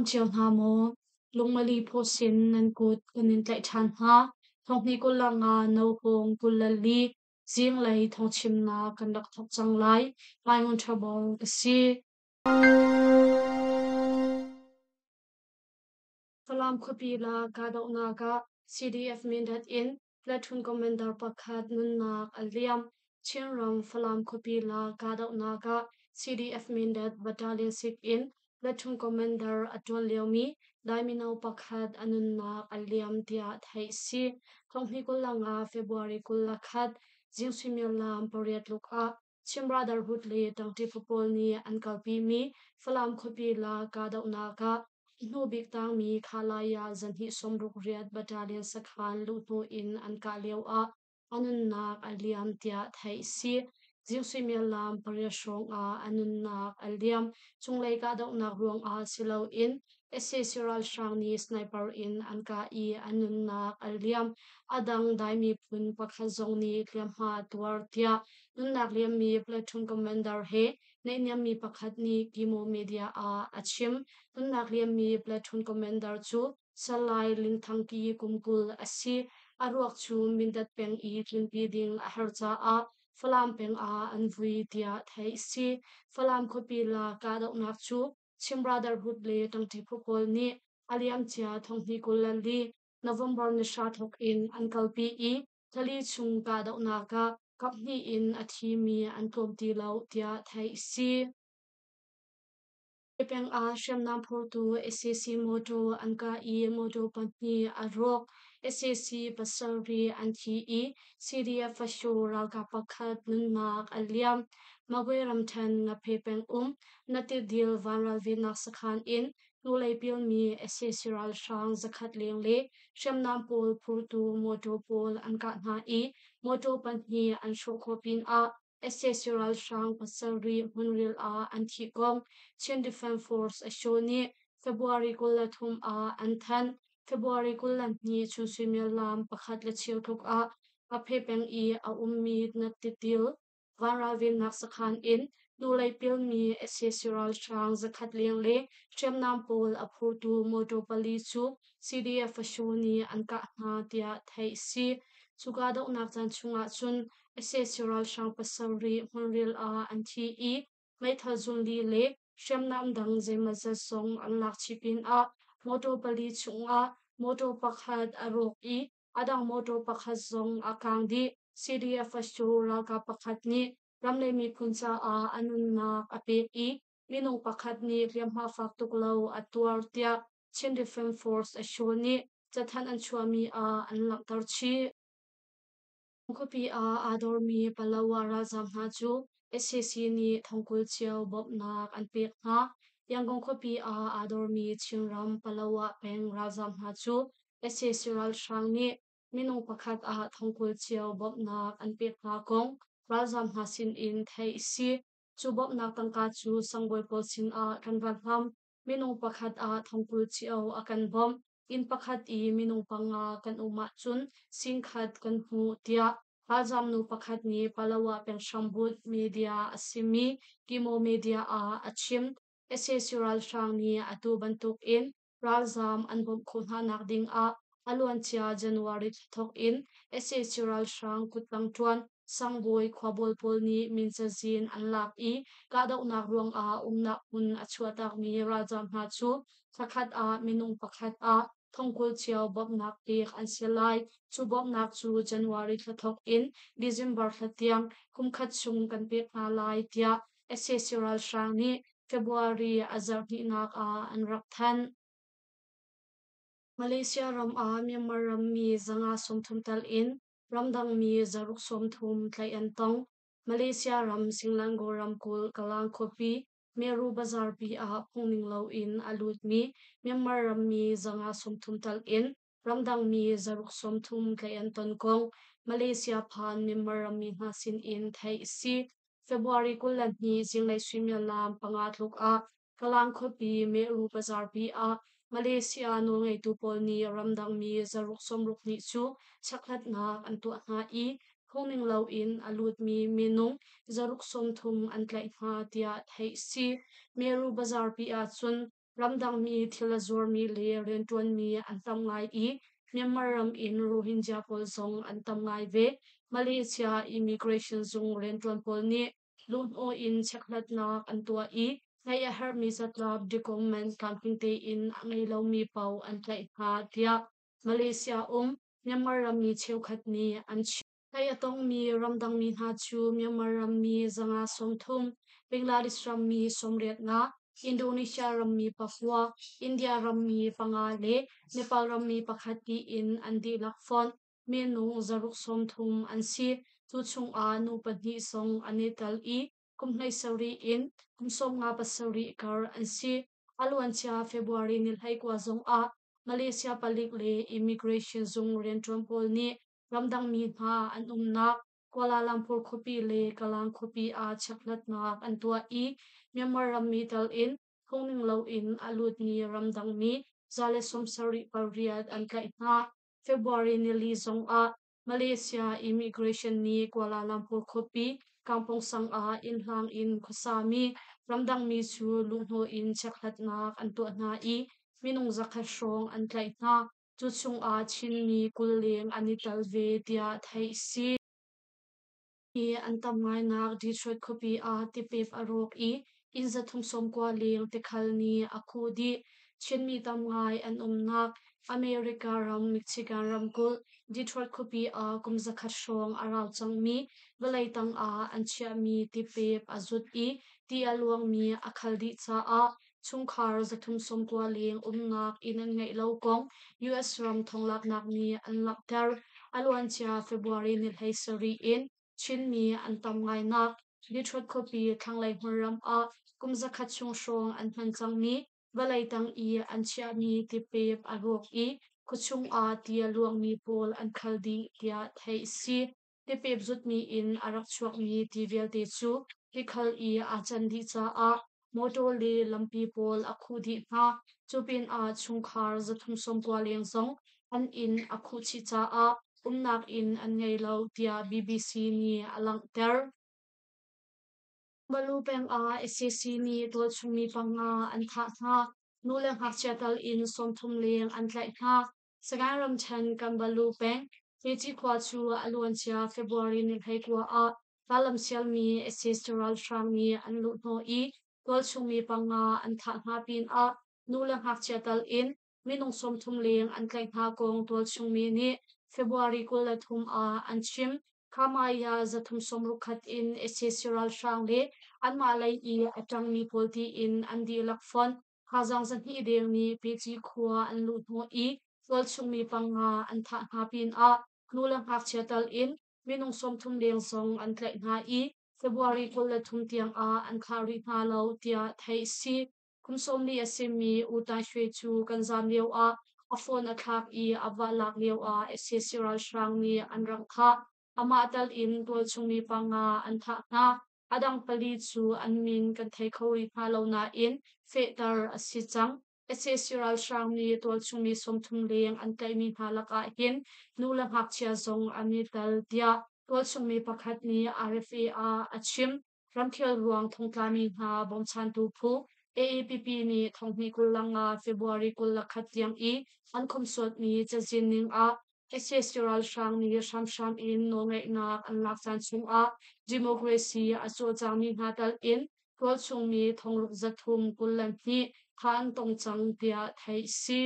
dam cio hna maw? Lungmali phaw sin nan kut kan in tlaih ṭhan hna. Thonghni 25 Nohawng 24 zinglei thawngchimnak kan rak thawk cang lai. Mai Ngun Ṭha Bawng ka si. Falam khuapi la kahdohnak ah CDF Mindat in Platoon Commander pakhat nunnak a liam. Chinram Falam khuapi la kahdohnak ah CDF Mindat Battalion 6 in Platoon Commander a ṭuan liomi Lai mino pakhat a nunnak a liam tiah theih si. Thonghni 25 February 21 zing suimilam 8 tluk ah Chin Brotherhood le ṭangṭi phu pawl nih an kalpimi Falam khuapi la kahdohnak ah a hnubik tangmi Khalaya zanhnih 68 Battalion sakhan luh hnu in an kah lioah a nunnak a liam tiah theih si. Zing suimilam 8 hrawng ah a nunnak a liam. Cunglei kahdohnak ruangah si loin sac ralhrang nih sniper in an kah i a nunnak a liam. A dang Dai miphun pakhat zong nih hliamhma a tuar tiah nunnak liammi platoon commander he naihniammi pakhat nih Kimo Media ah a chim. Nunnak liammi platoon commander cu Salai Ling Thang Ki kum 20 a si. A ruak cu Mindat peng i tlunpi ding a har caah Falam peng ah an vui tiah theih a si. Falam khuapi la kahdohnak cu Chin Brotherhood le ṭangṭi phu pawl nih a liamcia thonghnih 24 November ni hra thawk in an kalpi i thlali chung kahdohnak ah kaphnih in a thimi an tlawm ti lo tiah theih a si. Peng ah hriamnam phortu sac motor an kah i motor pahnih a rawk. Sac pasarih an thi i CDF Fashu ralkap pakhat nunnak a liam. Magwe ramṭhen Ngaphe pengum Natidil vanralvennak sakhan in hnulei pilmi sac ralhrang 100 leng le hriamnam pawl phurtu motor pawl an kah hna i motor pahnih an hrawh khawh pinah sac ralhrang pasarih hmunril ah an thih kong Chin Defense Force Asho nih February 23 ah an thanh. February 22 chun suimilam pakhat le cheu tluk ah Ngaphe peng i a ummi Nattitil vanralvennak sakhan in hnulei pilmi sac ralhrang 100 leng le hriamnam pawl a phurtu motor pali cu CDF Fashu nih an kah hna tiah theih a si. Cu kahdohnak caan chungah cun sac ralhrang pasarih hmunril ah an thi i meithal zunli le hriamnam dang zeimawzat zong an lak chih pinah motor pali chungah motor pakhat a rawk i a dang motor pakhat zong a kaang dih. CDF cu ralkap pakhat nih ram le miphun caah a nunnak a pek i minung pakhat nih hliamhma fak tuk lo a tuar tiah Chin Defense Force Asho nih cathanh an chuahmi ah an langhter chih. Khuapi ah aa dormi Palawa ralzaam hna cu sac nih thongkul cio bawmhnak an pek hna. Yangon khuapi ah aa dormi Chinram Palawa peng ralzaam hna cu sac ralhrang nih minung pakhat ah thongkul cio bawmhnak an pek hna kong ralzaam hna sinin theih a si. Cu bawmhnak tangka cu sangbawi pawl sinah kan va hlam. Minung pakhat ah thongkul cio a kan bawmh. Inn pakhat i minung panga kan um ahcun singkhat kan hmuh tiah ralzaam nu pakhat nih Palawa peng hrambut media a simi Kimo Media ah a chim. Sac ralhrang nih atu bantukin ralzaam an bawmh khawh hna nak ding ah a luancia January thla thawk in sac ralhrang kuttang ṭuan Sangbawi khuabawi pawl nih min cazin an lak i kahdohnak ruangah umnak hmun a chuahtakmi ralzaam hna cu thlakhat ah minung pakhat ah thongkul cio bawmhnak pek an si lai. Cu bawmhnak cu January thla thawk in December thla tiang kumkhat chung kan pek hna lai tiah sac ralhrang nih February a zarh hnihnak ah an rak thanh. Malaysia ram ah Myanmar rammi 130 tal in ramdangmi 130 tlaih an tong. Malaysia ram Selangor ramkulh Kalang khuapi Meru bazarpi ah phungning loin a lutmi Myanmar rammi 130 tal in ramdangmi 130 tlaih an ton kong Malaysia phan Myanmar rammi hna sinin theih a si. February 22 zinglei suimilam 5 tluk ah Kalang khuapi Meru bazarpi ah Malaysia nawlngeitu pawl nih ramdangmi 162 cu chekhlatnak an tuah hna i phungning loin a lutmi minung 130 an tlaih hna tiah theih a si. Meru bazarpi ah cun. Ramdangmi thil a zuarmi le rianṭuanmi an tam ngai i Myanmar ram in Rohingya pawl zong an tam ngai ve. Malaysia Immigration zung rianṭuan pawl nih luhhnawh in chekhlatnak an tuah i ngeih a herhmi catlap document tlamtling tein a ngei lomi paoh an tlaih hna, tiah Malaysia um Myanmar rammi cheukhat nih an chim. Tlaih a tongmi ramdangmi hna cu Myanmar rammi 530, Bangladesh rammi 85, Indonesia rammi 9, India rammi 5 le Nepal rammi 1 tiin an dihlak fonh minung 630 an si. Cu chungah nu pahnih zong an i tel i kum 17 in kum 57 kar an si. A luancia February ni 19 zongah Malaysia palik le immigration zung rianṭuan pawl nih ramdangmi hna an umnak Kuala Lumpur khuapi le Kalang khuapi ah chekhlatnak an tuah i Myanmar rammi tal in phungning loin a lutmi ramdangmi 178 an tlaih hna. February nili zongah Malaysia Immigration nih Kuala Lumpur khuapi Kampong sang ah innhlang in khuasami ramdangmi cu luhhnawh in chekhlatnak an tuah hna i minung 100 hrawng an tlaih hna. Cu chungah Chinmi 20 leng an i tel ve tiah theih si. Hi an tam ngainak Detroit khuapi ah tipep a rawk i inn 390 leng tikhal nih a khuh dih. Chinmi tam ngai an umnak America ram Michigan ramkulh Detroit khuapi ah kum 100 hrawng a rau cangmi vawlei tangah an chiahmi tipep a zut i ti a luangmi a khal dih caah chungkhar 390 leng umnak inn an ngeih lo kong US ram thonglaknak nih an langhter. A luancia February ni 17 in Chinmi an tam ngainak Detroit khuapi thlanglei hmunram ah kum 100 chung hrawng an hman cangmi vawlei tang i an chiahmi tipep a rawk i khuachung ah ti a luangmi pawl an khal dih tiah theih a si. Tipep zutmi in a rak chuakmi ti vialte cu tikhal i aa can dih caah mawṭaw le lampi pawl a khuh dih hna. Cu pinah chungkhar 390 leng zong an inn a khuh chih caah umnak inn an ngei lo tiah BBC nih a langhter. Balu peng ah sac nih tualchungmi 5 an thah hna. Nu le ngakchia tal in 30 leng an tlaih hna. Sagaing ramṭhen Kanbalu peng Hmeci khua cu a luancia February ni 19 ah rallam sialmi sac ralhrang nih an luhhnawh i tualchung mi 5 an thah hna pinah nu le ngakchia tal in minung 30 leng an tlaih hna kong tualchung mi nih February 23 ah an chim. Khamaya 361 in sac ralhrang le anmah lei i a ṭangmi pawl tiin an dihlak fonh Thazaang 200 deng nih Peci khua an luh hnawh i tualchungmi 5 an thah hna pinah nu le ngakchia tal in minung 30 leng zong an tlaih hna i February 23 tiangah an thlah rih hna lo tiah theih a si. Kum 40 a simi U Tai Shwe cu kan zaam lioah a phone a thlak i a va lak lioah sac ralhrang nih an rak thah. Amah tal in tualchungmi 5 an thah hna. A dang 4 cu an min kan thei kho rih hna lo nain fehter a si cang. Sac ralhrang nih tualchungmi 30 leng an tlaihmi hna lakah hin nu le ngakchia zong an i tel tiah tualchungmi pakhat nih RFA ah a chim. Ramkhel ruang thongtlami hna bawmchantu phu AAPP nih 2025 February 21 tiang i an khomhsuatmi cazin ning ah sac ralhrang nih hramhram in nawlngeihnak an lak caan chungah democracy a cawlcangmi hna tal in tualchungmi 6322 kha an tong cang tiah theih a si.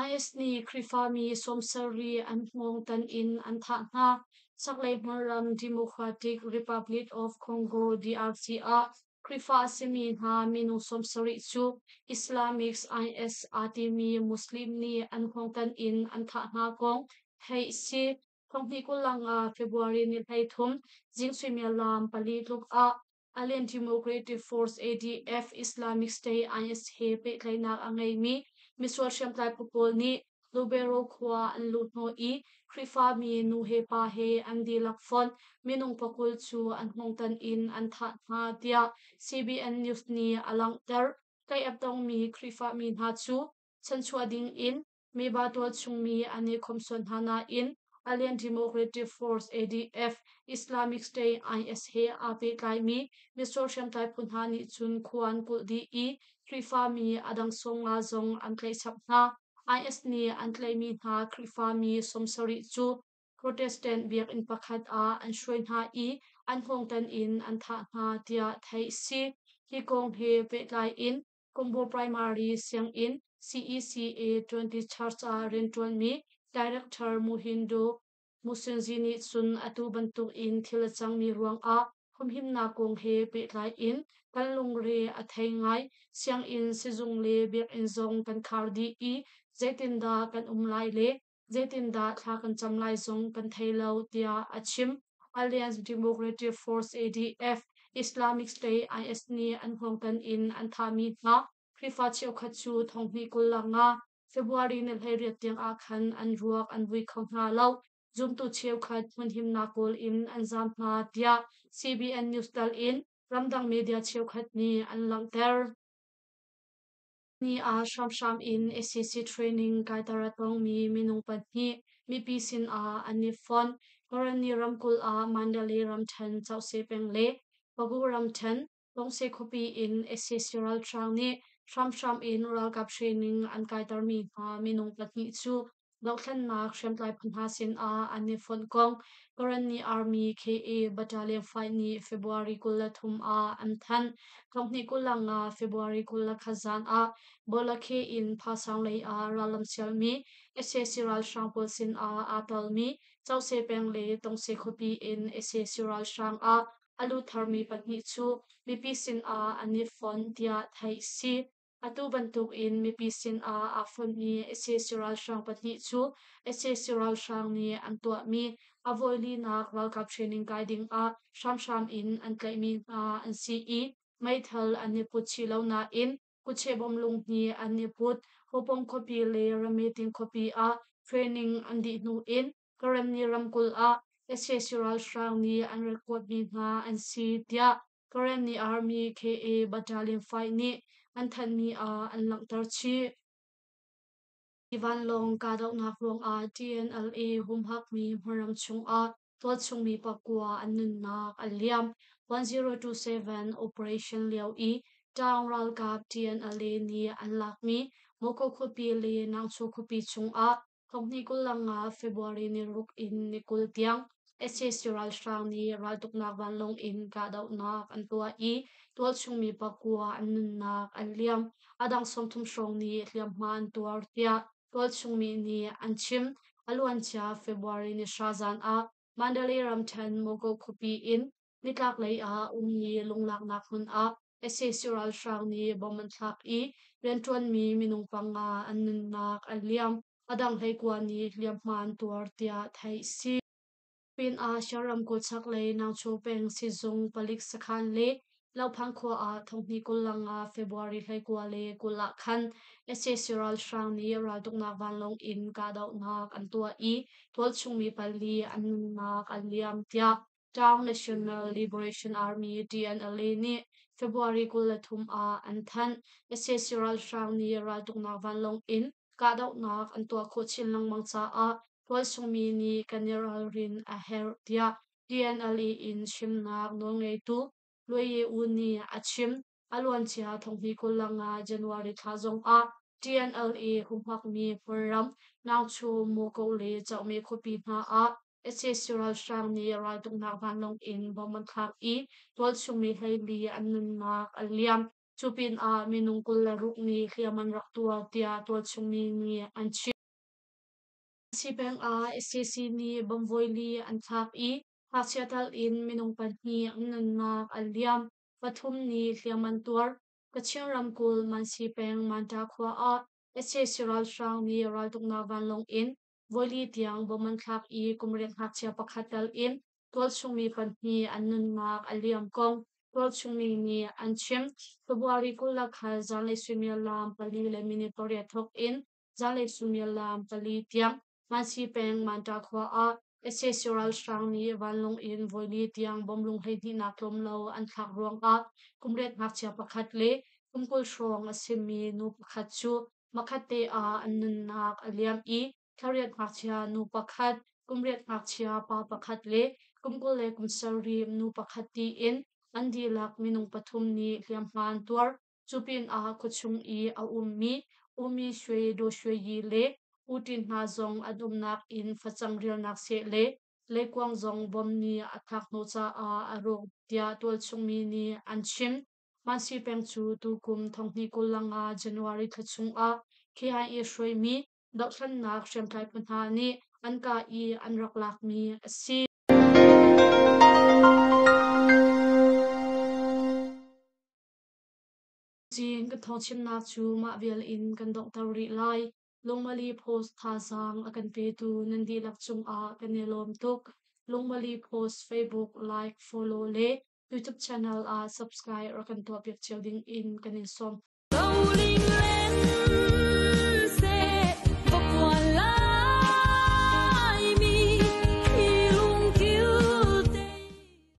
IS nih Khrihfami 70 an hngawng tan in an thah hna. Chaklei hmunram Democratic Republic of Congo DRC ah Khrihfa a simi hna minung 70 cu Islamic IS aa timi Muslim nih an hngawngtan in an thah hna kong theih a si. 2025 February ni 13 zing suimilam 4 tluk ah Alien Democratic Force ADF Islamic State IS he pehtlaihnak a ngeimi misual hriamtlai phu pawl nih Lubero khua an luhhnawh i Khrihfami nu he pa he an dihlak fonh minung 20 cu an hngawngtan in an thah hna tiah CBN News nih a langhter. Tlaih a tongmi Khrihfami hna cu chanchuah ding in Miba tualchungmi an i khawmhsuat hna nain Alien Democratic Force ADF, Islamic State IS he aa pehtlaimi misual hriamtlai phu hna nih cun khua an kulh dih i Khrihfami a dang 50 zong an tlaih chap hna. IS nih an tlaihmi hna Khrihfami 70 cu Protestant biakinn pakhat ah an hruai hna i an hngawngtan in an thah hna tiah theih a si. Hi kong he pehtlai in Combo Primary sianginn CECA 20 Church ah rianṭuanmi Director Muhindo Musunzi nih cun atu bantuk in thil a cangmi ruangah humhimnak kong he pehtlai in kan lungre a thei ngai. Sianginn, sizung le biakinn zong kan khar dih i zeitindah kan um lai le zeitindah thla kan cam lai zong kan thei lo tiah a chim. Alliance Democratic Force ADF, Islamic State IS nih an hngawngtan in an thahmi hna Khrihfa cheukhat cu thonghnih 25 February ni 18 tiang ah khan an ruak an vui kho hna lo. Zumtu cheukhat hmunhimnak kawl in an zaam hna tiah CBN News tal in ramdang media cheukhat nih an langhter. Ni ah hramhram in SAC training kaiter a tongmi minung pahnih mipi sinah an i fonh. Karenni ramkulh ah Mandalay ramṭhen Cauhse peng le Pagu ramṭhen Tongse khuapi in sac ralhrang nih hramhram in ralkap training an kaitermi hna minung pahnih cu dohthlennak hriamtlai phu hna sinah an i fonh kong Karenni Army KA Battalion 5 nih February 23 ah an thanh. 2025 February 21 zan ah Bawlakhe in Phasang lei ah rallam sialmi sac ralhrang pawl sinah aa telmi Cose peng le Tongse khuapi in sac ralhrang ah a lut tharmi pahnih cu mipi sinah an i fon tiah theih a si. Atu bantuk in mipi sinah aa fonmi sac ralhrang pahnih cu sac ralhrang nih an tuahmi a voilinak ralkap training kai ding ah hramhram in an tlaihmi hna an si i meithal an i put chih lo nain kutcheh lung hnih an i put. Hopong khuapi le Rameting khuapi ah training an dih hnu in Karenni ramkulh ah sac ralhrang nih an rak kuatmi hna an si tiah Karenni Army KA Battalion 5 nih an thanhmi ah an langhter chih. Vanlawng kahdohnak ruangah TNLA humhakmi hmunram chungah tualchungmi pakua an nunnak a liam. 1027 operation lio i Taung ralkap TNLA nih an lakmi Moko khuapi le Nangchu khuapi chungah 2025 February ni ruk in ni 20 tiang sac ralhrang nih raltuknak vanlawng in kahdohnak an tuah i tualchungmi pakua an nunnak an liam. A dang 30 hrawng nih hliamhma an tuar tiah tualchungmi nih an chim. A luancia February ni hra zan ah Mandalay ramṭhen Mogo khuapi in nitlaklei ah ummi lunglaknak hmun ah sac ralhrang nih bomb an thlak i rianṭuanmi minung panga an nunnak a liam. A dang 19 nih hliamhma an tuar tiah theih a si. Pinah Shan ramkulh chaklei Nangchu peng sizung palik sakhan le Lophang khua ah 2025 February 29 le 20 ah khan sac ralhrang nih raltuknak vanlawng in kahdohnak an tuah i tualchungmi pali an nunnak a liam tiah Town National Liberation Army TNLA nih February 23 ah an thanh. Sac ralhrang nih raltuknak vanlawng in kahdohnak an tuah khawh chin lengmang caah tualchungmi nih kan i ralrin a herh tiah TNLA in chimnak nawlngeitu Lue Ye U nih a chim. A luancia 2025 January thla zongah TNLA humhakmi hmunram Nangchu, Muko le Cauhme khuapi hna ah sac ralhrang nih raltuknak vanlawng in bomb an thlak i tualchungmi 14 an nunnak a liam. Cu pinah minung 26 nih hliam an rak tuar tiah tualchungmi nih an chim. Sipeng ah sac nih bomb voili an thlak i ngakchia tal in minung pahnih an nunnak a liam, pathum nih hliam an tuar. Kachin ramkulh Mansi peng Manta khua ah sac ralhrang nih raltuknak vanlawng in voili tiang bomb an thlak i kum riat ngakchia pakhat tal in tualchungmi pahnih an nunnak a liam kong tualchungmi nih an chim. February 20 kha zanlei suimilam 4:08 thawk in zanlei suimilam 4 tiang Mansi peng Manta khua ah sac ralhrang nih vanlawng in voili tiang bomb lung 12 nak tlawm lo an thlak ruangah kum riat ngakchia pakhat le kum 20 hrawng a simi nu pakhat cu hmakhatte ah an nunnak a liam i thlariat ngakchia nu pakhat, kum riat ngakchia pa pakhat le kum 20 le kum 7 nu pakhat tiin an dihlak minung pathum nih hliamhma an tuar. Cu pinah khuachung i a ummi U Mi Shwe Daw Shwe Yi le U Tin hna zong an umnak inn facang rialnak seh le leikuang zong bom nih a thlak hnawh caah a rawk tiah tualchung mi nih an chim. Mansi peng cu tukum thonghnih 25 January thla chungah KIA hruaimi dohthlennak hriamtlai phu hna nih an kah i an rak lakmi a si. Zing kan thawngchimnak cu mah vial in kan donghter rih lai. Lungmali Post thazaang a kan petu nan dihlak cungah kan i lawm tuk. Lungmali Post Facebook like, follow le YouTube channel ah subscribe rak kan tuahpiak cio ding in kan in sawm.